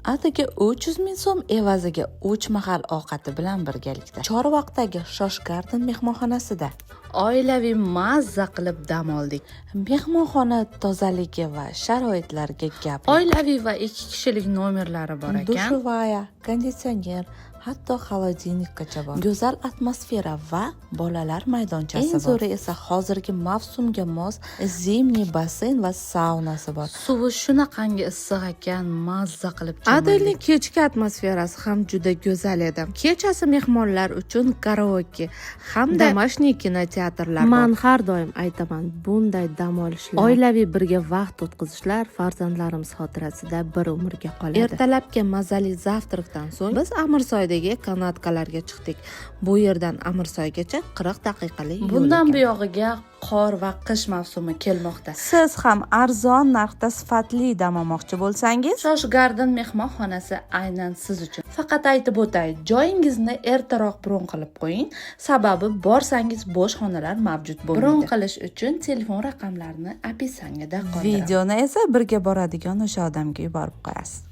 Atigi 300 ming so'm evaziga 3 mahal ovqati bilan birgalikda Chorvoqdagi Shosh Garden mehmonxonasida oilaviy mazza qilib dam oldik. Mehmonxona tozaligi va sharoitlarga gap yo'q. Oilaviy va ikki kishilik nomerlari bor ekan. Душевая, konditsioner, hatto холодильник gacha bor. Go'zal atmosfera va bolalar maydonchasi. Eng zo'ri esa hozirgi mavsumga mos зимний basseyn va saunasi bor. Suvi shunaqangi issiq ekan, mazza qilib cho'mildik. Otelning kechki atmosferasi ham juda go'zal edi. Kechasi mehmonlar uchun karaoke hamda домашний kinoteatrlar bor. Man har doim aytaman, bunday dam olishlar, oilaviy birga vaqt o'tkazishlar farzandlarimiz xotirasida bir umrga qoladi. Ertalabki mazali завтрак dan so'ng biz Amirsoydagi канатка larga chiqdik. Bu yerdan Amirsoygacha 40 daqiqalik yo'l Bundan ekan. buyog'iga qor va qish mavsumi kelmoqda. Siz ham arzon narxda sifatli dam olmoqchi bo'lsangiz, Shosh Garden mehmonxonasi aynan siz uchun. Faqat aytib o'tay, joyingizni ertaroq bron qilib qo'ying, sababi borsangiz bo'sh xonalar mavjud bo'lmaydi. Bron qilish uchun telefon raqamlarini описание da qoldiraman. Videoni esa birga boradigan o'sha odamga yuborib qo'yasiz.